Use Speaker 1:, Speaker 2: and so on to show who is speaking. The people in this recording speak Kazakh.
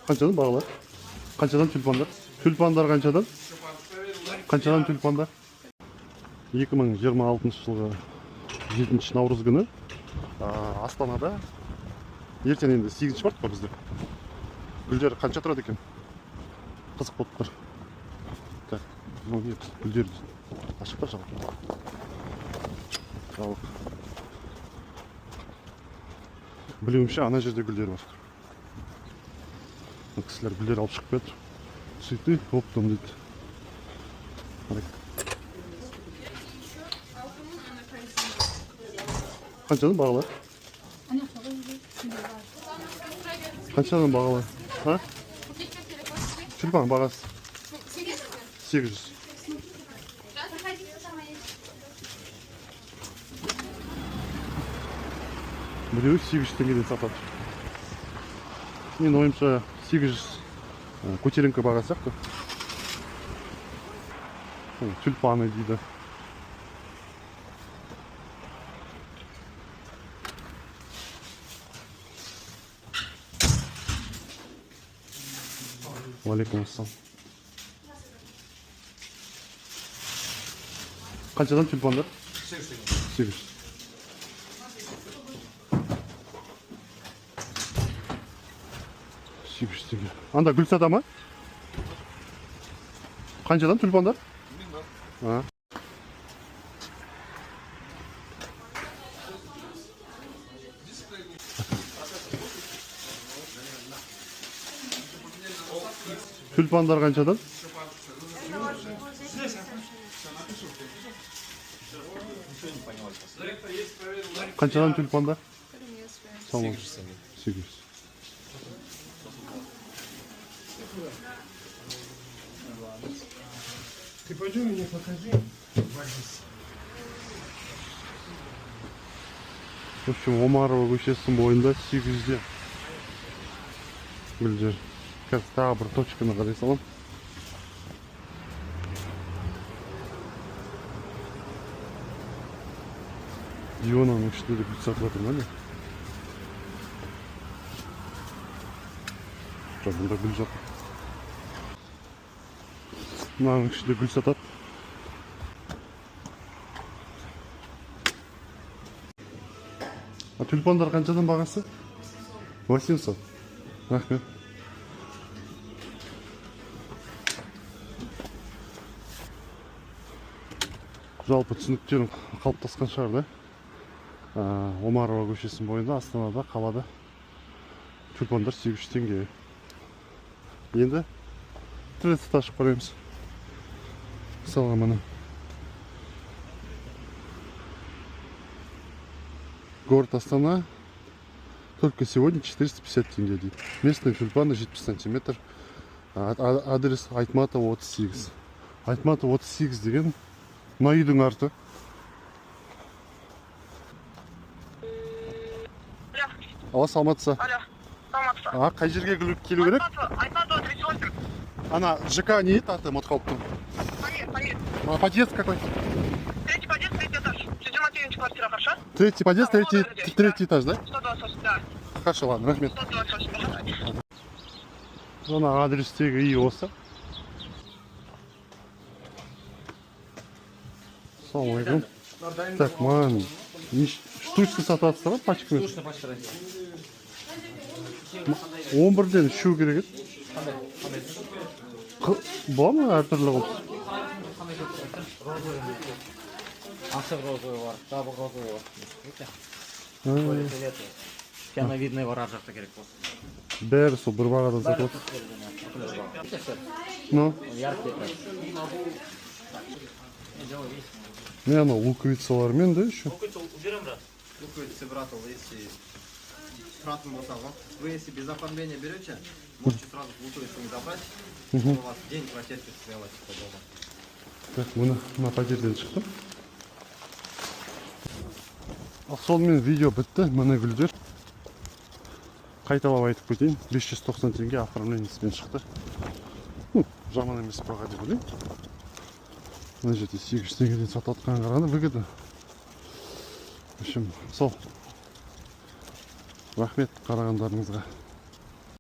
Speaker 1: Қаншадан бағалар? Қаншадан тюльпандар? Тюльпандар қаншадан? Қаншадан тюльпандар? 2026 жылғы 7 наурыз күні Астанада ертең енді 8 март қой бізде. Гүлдер қанша тұрады екен? Қызық болып тұр. Так, мынау не, гүлдер ашық па, жабық па? Жабық. Білуімше, ана жерде гүлдер бар. Мына кісілер гүлдер алып шығып келатыр. Цветы оптом дейді. Қарайық. Қаншадан бағалар? Қаншадан бағалар? А? Тюльпан бағасы? 800. Біреуі 800 теңгеден сатады. Менің ойымша, 800 көтеріңкі баға сияқты. Тюльпаны дейді. Уалейкум ассалам. Қаншадан тюльпандар? 800. 800 теңге. Анда гүл сата ма? Қаншадан тюльпандар? А. Тюльпандар қаншадан? Қаншадан тюльпандар? Салам. 800.
Speaker 2: Ты пойдем мне покажи.
Speaker 1: В общем, Омарова көшесінің бойында 800-де гүлдер. Қазір тағы бір точканы қарай саламын. Дионаның ішінде де гүл сатып жатыр ма, не? Жоқ, бұнда гүл жоқ. Мынаның ішінде гүл сатады. А тюльпандар қаншадан бағасы? 800. Рахмет. Жалпы түсініктерім қалыптасқан шығар, да? Омарова көшесінің бойында, Астанада, қалада тюльпандар 800 теңге. Енді Тредсті ашып қараймыз. Мысалға, міне. Город Астана. Только сегодня 450 тенге дейді. Местные тюльпаны 70 сантиметр. Адрес Айтматова 38. Айтматова 38 деген мына үйдің арты.
Speaker 3: Алло.
Speaker 1: Алло, саламатсыз.
Speaker 3: Алло, саламатсыз.
Speaker 1: А, қай жерге келу керек?
Speaker 3: Айтматова, Айтматова 38.
Speaker 1: Ана ЖК не еді аты, ұмытып қалыптым.
Speaker 3: Подъезд, подъезд.
Speaker 1: А, подъезд какой?
Speaker 3: Третий подъезд, третий этаж. 191 квартира, хорошо?
Speaker 1: Третий подъезд,
Speaker 3: Да,
Speaker 1: третий,
Speaker 3: номер 10,
Speaker 1: третий этаж, да?
Speaker 3: 128, да.
Speaker 1: Хорошо, ладно, рахмет.
Speaker 3: 128, ага.
Speaker 1: Ана адрестегі үй осы. Ассалаумағалейкум. Так, маған штучно сатып жатсыздар ма, пачкамен?
Speaker 4: Штучно пачка.
Speaker 1: 11-ден ішу керек еді. Бола ма әртүрлі қылып?
Speaker 4: Қандай көп? Розовый, ашық розовый бар, жабық розовый бар. Видите? Более фиолетовый. Пиановидный бар, ар жақта керек болса.
Speaker 1: Бәрі сол бір бағадан сатып жатыр.
Speaker 4: Видите, все?
Speaker 1: Ну,
Speaker 4: Яркий.
Speaker 1: не, анау луковицалармен да еще.
Speaker 4: Уберем, брат.
Speaker 5: Луковицы, брат, если тұратын болса ғой. Вы если без оформления берете, можете сразу с луковицами забрать. Он у вас день протерпит смело, типа, дома.
Speaker 1: Так, міне, мына пәтерден шықтым. Ал сонымен видео бітті. Міне гүлдер. Қайталап айтып кетейін. 590 теңге оформлениесімен шықты. Ну, жаман емес баға деп ойлаймын. Мына жерде 800 теңгеден сатып жатқанға қарағанда выгодно. В общем, сол. Рахмет қарағандарыңызға.